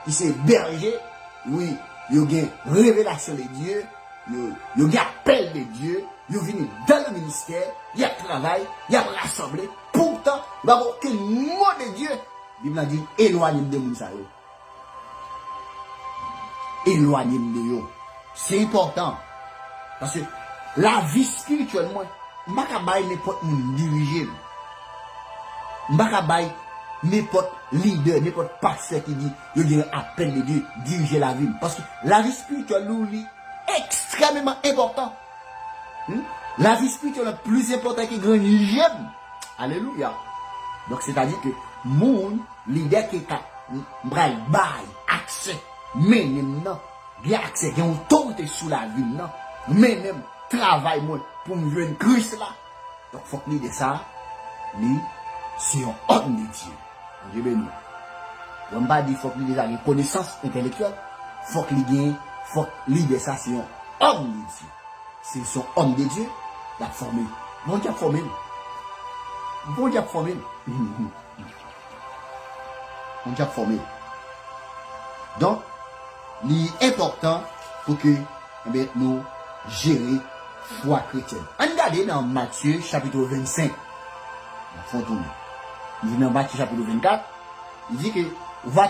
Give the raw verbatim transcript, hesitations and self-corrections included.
ki se bèje, wi, yo gen revelasyon de Dye, yo, yo gen apèl de Dye, yo vini dan le ministè, y ap travay, y ap rasanble, poutan, yo pa gen okenn mo de Dye. Bib la di, elwanye m de moun sa yo. Elwanye m de yo. Se enpòtan. Paske lavi espirityèl mwen, m pa ka bay nenpòt moun dirije m. M pa ka bay nenpòt lidè, nenpòt pastè ki di yo gen apèl de Dye dirije lavi m. Paske lavi espirityèl nou li ekstrèmeman enpòtan. Hmm? Lavi espirityèl lan plis enpòtan ke grenn je m. Alelouya. Donk, sètadi ke moun, lidè ke ka, m pral bay aksè, mennen m nan, gen aksè, gen otorite sou lavi m nan, mennen m, travay mwen pou m jwenn Kris la. Donk, fòk lidè sa, li se yon òm de Dye. Bondye beni w. Bon, m pa di fòk lidè sa gen konesans entèlektyèl, fòk li gen, fòk lidè sa se yon òm de Dye. Se, se yon òm de Dye, l ap fòme l. Bondye ap fòme l. Bondye ap fòme l. Bondye ap fòme l. Donk, li enpòtan pou ke, enben, nou jere fwa kretyèn. Ann gade nan Matye chapit vennsenk. N ap fè yon tounen. Li nan Matye chapit vennkat, li di ke ou va